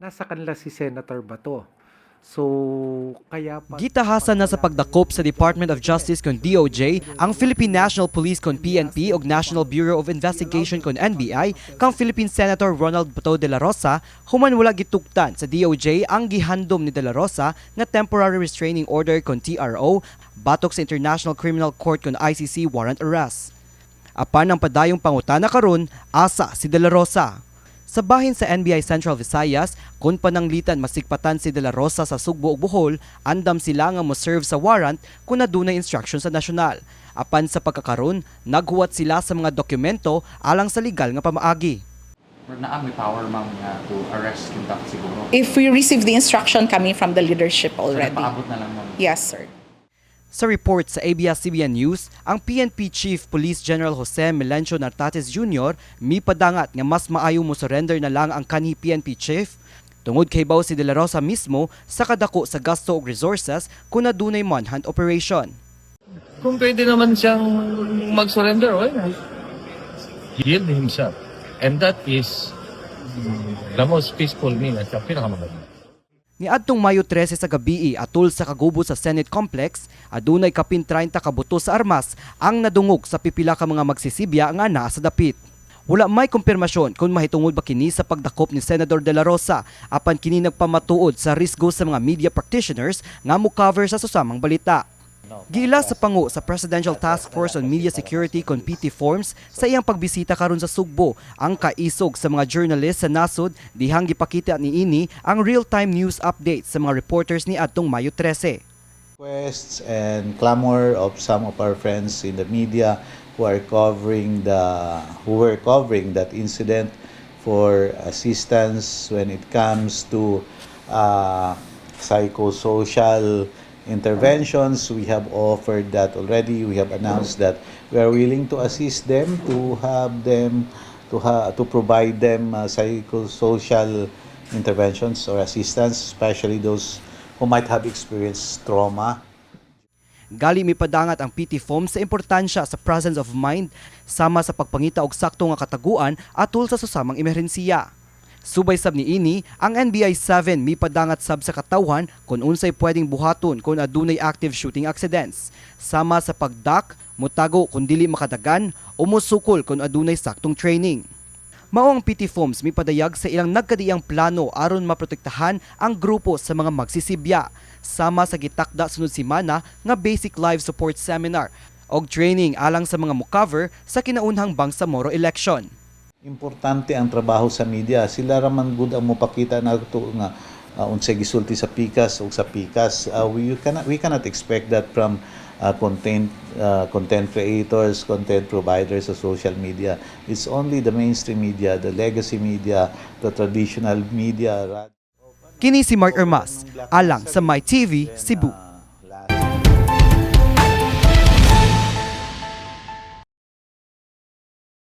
Nasa kanila si Senator Bato. So, kaya pag, Gitahasan na sa pagdakop sa Department of Justice kon DOJ, ang Philippine National Police kon PNP ug National Bureau of Investigation kon NBI kang Philippine Senator Ronald Bato de la Rosa human wala gitugtan sa DOJ ang gihandom ni de la Rosa nga Temporary Restraining Order kon TRO batok sa International Criminal Court kon ICC warrant arrest. Apan ang padayong pangutana karon, asa si de la Rosa? Sa bahin sa NBI Central Visayas, kung pananglitan masigpatan si De La Rosa sa Sugbo ug Bohol, andam sila nga mo-serve sa warrant kung adunay instruction sa nasyonal. Apan sa pagkakaron, naghuwat sila sa mga dokumento alang sa legal nga pamaagi. Or naa may power, ma'am, nga to arrest kinta siguro? If we receive the instruction coming from the leadership So, already. nagpaabot na lang, ma'am. Yes, sir. Sa report sa ABS-CBN News, ang PNP Chief Police General Jose Melencio Nartatez Jr. mipadangat nga mas maayo mo surrender na lang ang kanhi PNP Chief tungod kay baw si De La Rosa mismo sa kadako sa gasto og resources kung adunay manhunt operation. Kung pwede naman siyang mag-surrender, why not? Yield himself. And that is the most peaceful mean at ang pinakamaganda. Niadtong Mayo 13 sa gabii, atol sa kagubo sa Senate Complex, adunay kapin 30 ka buto sa armas ang nadungog sa pipila ka mga magsisibya nga naa sa dapit. Wala may kumpirmasyon kung mahitungod ba kini sa pagdakop ni Senador De La Rosa, apan kini nagpamatuod sa risgo sa mga media practitioners nga mo-cover sa susamang balita. Giila sa pangu sa Presidential Task Force on Media Security kon PT Forms sa iyang pagbisita karon sa Sugbo ang kaisog sa mga journalist sa nasod dihang gipakita niini ang real-time news updates sa mga reporters ni adtong Mayo 13. Requests and clamor of some of our friends in the media who were covering that incident for assistance when it comes to psychosocial interventions. We have offered that already. We have announced that we are willing to assist them, to have them to ha- to provide them psychosocial interventions or assistance, especially those who might have experienced trauma. Gali mipadangat ang PT FOM sa importansya sa presence of mind sama sa pagpangita og sakto nga kataguan atol sa susamang emerhensiya. Subay sab niini, ang NBI 7 mipadangat sab sa katawhan kung unsay pwedeng buhaton kung adunay active shooting accidents. Sama sa pag-duck, mutago kung dili makadagan o musukol kung adunay saktong training. Mao ang PT FOMS mipadayag sa ilang nagkadiang plano aron maprotektahan ang grupo sa mga magsisibya sama sa gitakda sunod semana nga Basic Life Support Seminar og training alang sa mga mo-cover sa kinaunhang Bangsamoro election. Importante ang trabaho sa media. Sila ra man gud ang mopakita nato nga unsay gisulti sa pikas ug sa pikas. We cannot expect that from content creators, content providers sa social media. It's only the mainstream media, the legacy media, the traditional media. Kini si Mark Ermas, alang sa My TV, Cebu.